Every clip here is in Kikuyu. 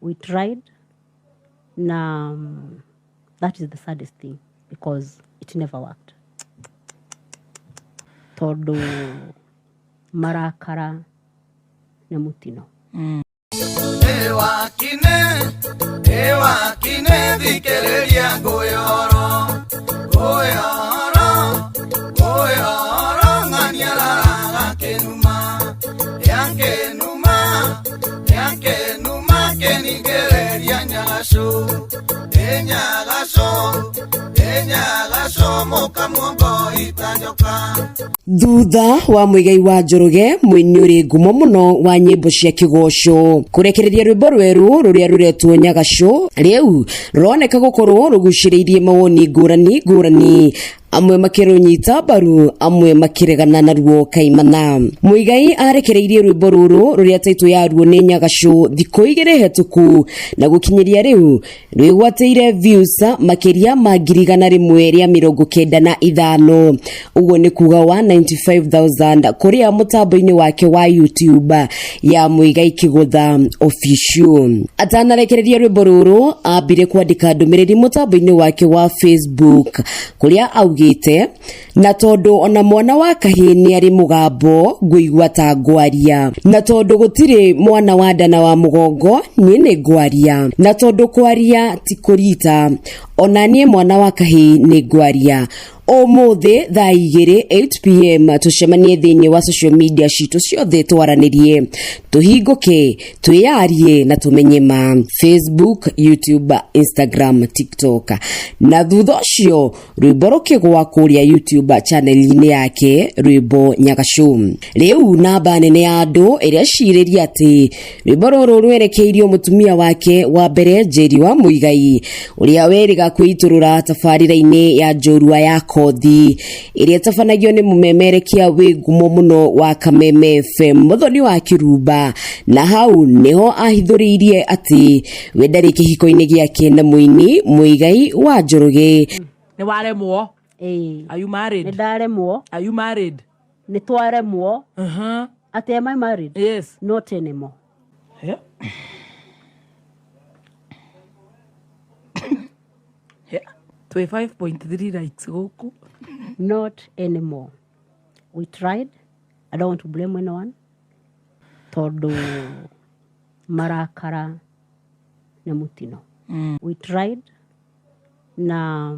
We tried na that is the saddest thing because it never worked tondũ marakara nĩ mũtino. Ĩwakine, ĩwakine, thikĩrĩria ngũyoro, ngũyoro, ngũyoro, ng'ania raraga kĩnuma, ya kĩnuma, ya kĩnuma, kĩningĩrĩria nyagacũ, ĩ nyagacũ, ĩ nyagacũ, mũkamuongo itanjoka. Thutha wa Muigai wa Njoroge, mũini ũrĩ ngumo mũno wa nyĩmbo cia kĩgoco, kũrekereria rwĩmbo rwerũ rũrĩa rũretwo Nyagacũ, rĩu rũroneka gũkorwo rũgucĩrĩirie mawoni ngũrani ngũrani, amwe makĩrũnyita mbaru, amwe makĩregana naruo kaimana. Muigai arekereirie rwĩmbo rũrũ rũrĩa taitũ yaruo nĩ Nyagacũ thikũ igĩrĩ hetũku, na gũkinyĩria rĩu rwĩgwatĩire views makĩria ma 195,000, ũguo nĩ kuga 195,000 kũrĩa mũtambo-inĩ wake wa YouTube ya Muigai Kĩgũtha Official. Atanarekereria rwĩmbo rũrũ, ambire kwandĩka ndũmĩrĩri mũtambo-inĩ wake wa Facebook kũrĩa augĩte, na tondũ ona mwana wa kahĩĩ nĩ arĩ mũgambo ngũigua ta ngwaria, na tondũ gũtirĩ mwana wa nda na wa mũgongo niĩ nĩ ngwaria, na tondũ kwaria ti kũrita, ona niĩ mwana wa kahĩĩ nĩ ngwaria. Ũmũthĩ thaa igĩrĩ 8 p.m. tũcemanie thĩinĩ wa social media citũ ciothe, twaranĩrie, tũhingũke, twĩyarie na tũmenye ma. Facebook, YouTube, Instagram, TikTok. Na thutha ũcio rwĩmbo rũkĩgwa kũrĩa YouTube channel-inĩ yake, rwĩmbo Nyagacũ. Rĩu namba nene ya andũ ĩrecirĩria atĩ rwĩmbo rũrũ rwerekeirio mũtumia wake wa mbere Njeri wa Muigai, ũrĩa werĩga kwĩitũrũra tabarĩra-inĩ ya njorua ya kothi ĩrĩa ĩtabanagio nĩ mũmemerekia wĩ ngumo mũno wa Kameme FM, Muthoni wa Kĩrumba, na hau nĩho ahithũrĩirie atĩ we ndarĩ kĩhiko-inĩ gĩake na mũini Muigai wa Njoroge. Nĩ waremwo. Ĩĩ. Are you married? Nĩ ndaremwo. Are you married? Nĩ twaremwo. Atĩ am I married? Yes. Not anymore. Yeah. Yeah. Twĩ 5.3 likes gũkũ. Not anymore. We tried. I don't want to blame anyone tondũ marakara nĩ mũtino. We tried na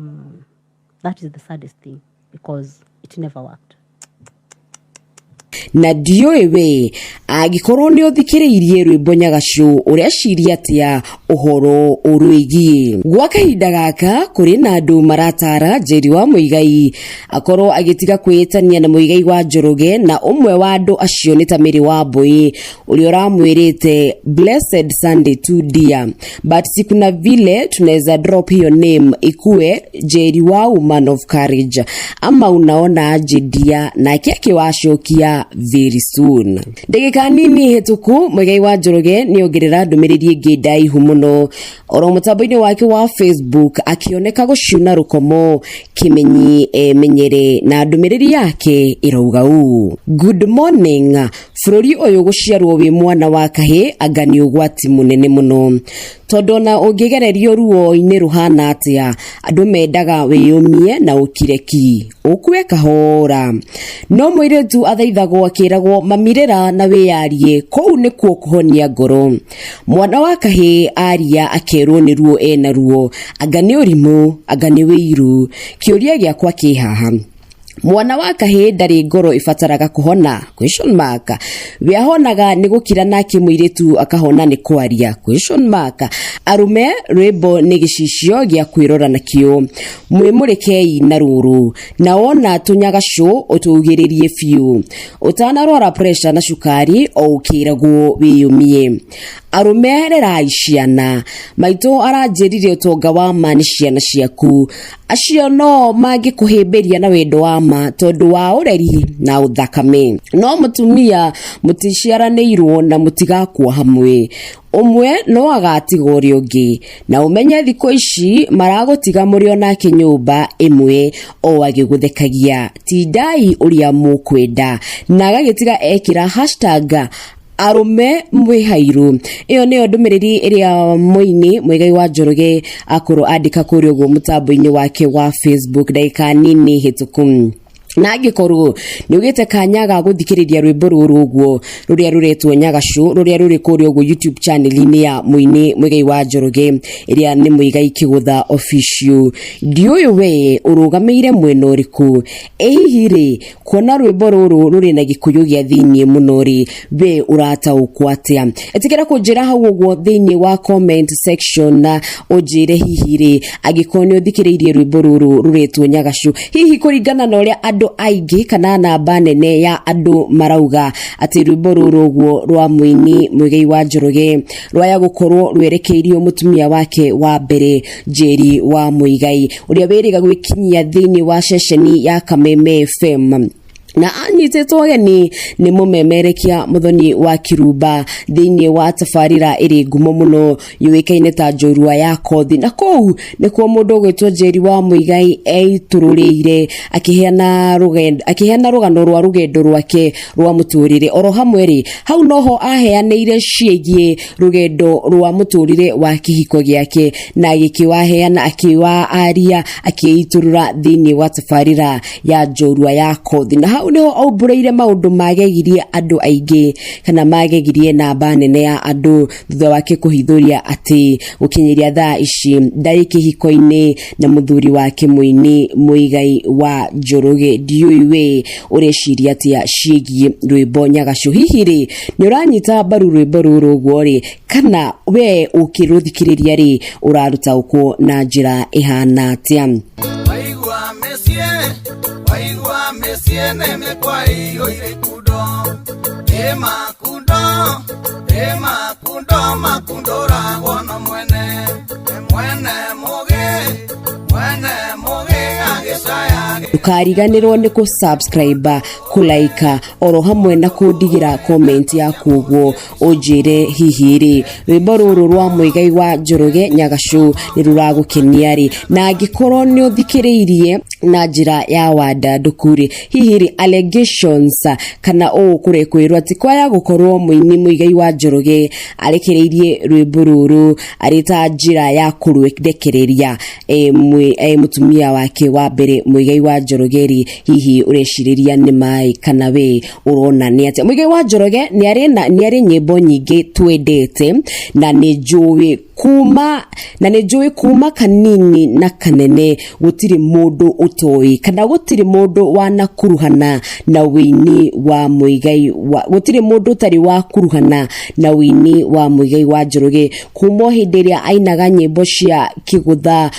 that is the saddest thing because it never worked. Na ndiũĩ we angĩkorwo nĩ ũthikĩrĩirie rwĩmbo Nyagacũ, ũreciria atĩa ũhoro ũrwĩgiĩ? Gwa kahinda gaka kũrĩ na andũ maratara Njeri wa Muigai akorwo agĩtiga kwĩĩtania na Muigai wa Njoroge, na ũmwe wa andũ acio nĩ ta Mary wa Mbui, ũrĩa ũramwĩrĩte, "Blessed Sunday to dear, but si kuna vile tunaweza drop hiyo name ikue Njeri wa Woman of Courage, ama unaona aje dear?" Nake akĩwacokia, "Very soon." Ndagĩka nini hĩtũku Muigai wa Njoroge nĩ ongerera ndũmĩrĩri ĩngĩ ndaihu mũno oro mũtambo-inĩ wake wa Facebook, akĩoneka gũcuna rũkomo kĩmenyi emenyere, na ndũmĩrĩri yake ĩrauga ũũ: "Good morning bũrũri ũyũ. Gũciarwo wĩ mwana wa kahĩ anga nĩ ũgwati mũnene mũno, tondũ ona ũngĩgererio ruo-inĩ rũhana atĩa, andũ mendaga wĩyũmie na ũkire ki ũkue kahora. No mũirĩtu athaithagwo akĩragwo, 'Mamirĩra na wĩyarie.' Kũu nĩkuo kũhonia ngoro. Mwana wa kahĩ aria akerwo nĩ ruo ena ruo, anga nĩ ũrimũ, anga nĩ wĩiru. Kĩũria gĩakwa kĩ haha, mwana wa kahĩ ndarĩ ngoro ĩbataraga kũhona question mark? We ahonaga nĩ gũkira, nake mũirĩtu akahona nĩ kwaria question mark? Arũme, rwĩmbo nĩ gĩcicio gĩa kwĩrora nakĩo. Mwĩmũrĩkei na rũrũ, na wona tũnyagacũ ũtũugĩrĩrie biũ ũtanarwara pressure na cukari o ũkĩragwo wĩyũmie. Arũme, rerai ciana. Maitũ aranjĩrire ũtonga wa ma nĩ ciana ciaku. Acio no mangĩkũhĩmbĩria na wendo wa ma tondũ wa ũreri na ũthakame. No mũtumia mũticiaranĩirwo na mũtigakua hamwe, ũmwe no agatiga ũrĩa ũngĩ. Na ũmenye thikũ ici maragũtiga mũrĩ onake nyũmba ĩmwe o agĩgũthekagia. Tindai ũrĩa mũkwenda." Na agagĩtiga ekĩra hashtag Arũme mwĩ hairu. Ĩyo nĩyo ndũmĩrĩri ĩrĩa mũini Muigai wa Njoroge akorwo andĩka kũrĩa ũguo mũtambo-inĩ wake wa Facebook ndagĩka nini hĩtũku. Na angĩkorwo nĩ ũgĩte kanya ga gũthikĩrĩria rwĩmbo rũrũ ũguo rũrĩa rũretwo Nyagacũ, rũrĩa rũrĩ kũrĩa ũguo YouTube channel-inĩ ya mũini Muigai wa Njoroge ĩrĩa nĩ Muigai Kĩgũtha Official, ndiũĩ we ũrũgamĩire mwena ũrĩkũ. Ĩ hihi rĩ, kuona rwĩmbo rũrũ rũrĩ na Gĩkũyũ gĩa thĩiniĩ mũno rĩ, we ũrataũkwo atĩa? Ĩtĩkĩra kũnjĩra hau ũguo thĩiniĩ wa comment section na ũnjĩre hihi rĩ, angĩkorwo nĩ ũthikĩrĩirie rwĩmbo rũrũ rũretwo Nyagacũ, hihi kũringana na ũrĩa andũ aingĩ kana namba nene ya andũ marauga atĩ rwĩmbo rũrũ ũguo rwa mũini Muigai wa Njoroge rwaya gũkorwo rwerekeirio mũtumia wake wa mbere Njeri wa Muigai, ũrĩa wĩrĩga gwĩkinyia thĩiniĩ wa ceceni ya Kameme FM na anyitĩtwo ũgeni nĩ mũmemerekia Muthoni wa Kirumba thĩiniĩ wa tabarĩra ĩrĩ ngumo mũno yũĩkaine ta Njorua ya Kothi. Na kũu nĩkuo mũndũ ũgwĩtwo Njeri wa Muigai eitũrũrĩire akĩheana rũgano rwa rũgendo rwake rwa mũtũrĩre. Oro hamwe rĩ, hau noho aheanĩire ciĩgiĩ rũgendo rwa mũtũrĩre wa kĩhiko gĩake na agĩkĩwaheana, akĩwaaria, akĩitũrũra thĩiniĩ wa tabarĩra ya Njorua ya Kothi. Na hau niho aumbũrĩire maũndũ magegirie andũ aingĩ kana magegirie namba nene ya andũ thutha wake kũhithũria atĩ gũkinyĩria thaa ici ndarĩ kĩhiko-inĩ na mũthuri wake mũini Muigai wa Njoroge. Ndiũĩ we ũreciria atĩa ciĩgiĩ rwĩmbo Nyagacũ. Hihi rĩ, nĩ ũranyita mbaru rwĩmbo rũrũ ũguo rĩ, kana we ũkĩrũthikĩrĩria rĩ, ũrarũtaũkwo na njĩra ĩhana atĩa? Waigua mĩciĩ, waigua mĩciĩ nĩ mĩkwa ĩiyũire ikundo, ĩ makundo, ĩ makundo makundũragwo no mwene, mwene mũgĩ, mwene mũgĩ agĩcaya. Ndũkariganĩrwo nĩ kũ-subscribe, kũ-like oro hamwe na kũndigĩra comment yaku ũguo ũnjĩre hihi rĩ, rwĩmbo rũrũ rwa Muigai wa Njoroge Nyagacũ nĩ rũragũkenia rĩ, na angĩkorwo nĩ ũthikĩrĩirie na njĩra ya wandandũku rĩ, hihi rĩ, allegations kana ũũ kũrekwĩrwo atĩ kwaya gũkorwo mũini Muigai wa Njoroge arekereirie rwĩmbo rũrũ arĩ ta njĩra ya kũrwerekereria mũtumia wake wa mbere Muigai wa Njoroge rĩ, hihi ũrecirĩria nĩ maĩ kana we ũrona nĩ atĩa? Muigai wa Njoroge nĩ arĩ nyĩmbo nyingĩ twendete na nĩ njũĩ kuma na nĩ njũĩ kuma kanini na kanene gũtirĩ mũndũ ũtoĩ kana gũtirĩ mũndũ wanakuruhana na wĩini wa Muigai wa, gũtirĩ mũndũ ũtarĩ wakuruhana na wĩini wa Muigai wa Njoroge kuma o hĩndĩ ĩrĩa ainaga nyĩmbo cia kĩgũtha,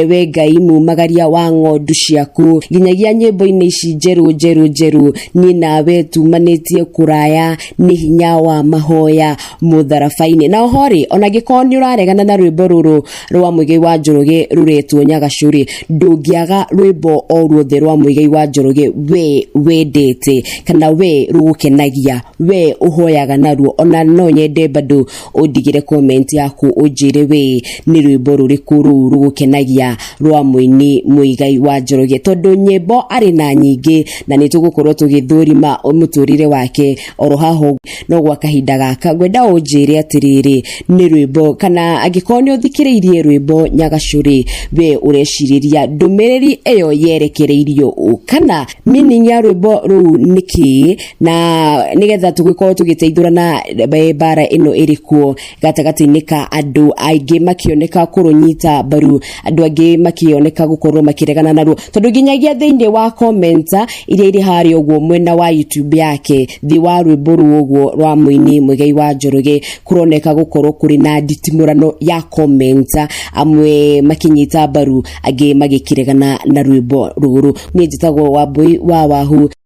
we Ngai mumagaria wa ng'ondu ciaku, nginyagia nyĩmbo-inĩ ici njerũ njerũ njerũ, niĩ nawe tumanĩtie kũraya nĩ hinya wa mahoya mũtharaba-inĩ. Na oho rĩ, ona angĩkorwo nĩ ũraregana na rwĩmbo rũrũ rwa Muigai wa Njoroge rũretwo Nyagacũ rĩ, ndũngĩaga rwĩmbo o ruothe rwa Muigai wa Njoroge we wendete kana we rũgũkenagia, we ũhoyaga naruo. Ona no nyende bado ũndigĩre comment yaku ũnjĩre we nĩ rwĩmbo rũrĩkũ rũu rũgũkenagia rwa mũini Muigai wa Njoroge, tondũ nyĩmbo arĩ na nyingĩ na nĩ tũgũkorwo tũgĩthũrima mũtũrĩre wake oro haha. No gwa kahinda gaka ngwenda ũnjĩre atĩrĩrĩ, nĩ rwĩmbo kana angĩkorwo nĩ ũthikĩrĩirie rwĩmbo Nyagacũ rĩ, we ũrecirĩria ndũmĩrĩri ĩyo yerekereirio ũ kana meaning ya rwĩmbo rũu nĩ kĩĩ, na nĩgetha tũgĩkorwo tũgĩteithũrana mbara ĩno ĩrĩ kuo gatagatĩ-inĩ ka andũ aingĩ makĩoneka kũrũnyita mbaru, andũ angĩ makĩoneka gũkorwo makĩregana naruo, tondũ nginyagia thĩinĩ wa comment iria irĩ harĩa ũguo mwena wa YouTube yake thĩ wa rwĩmbo rũu ũguo rwa mũini Muigai wa Njoroge kũroneka gũkorwo kũrĩ na nditimũrano ya comment, amwe makĩnyita mbaru, angĩ magĩkĩregana na rwĩmbo rũrũ. Niĩ njĩtagwo Wambui wa Wahu.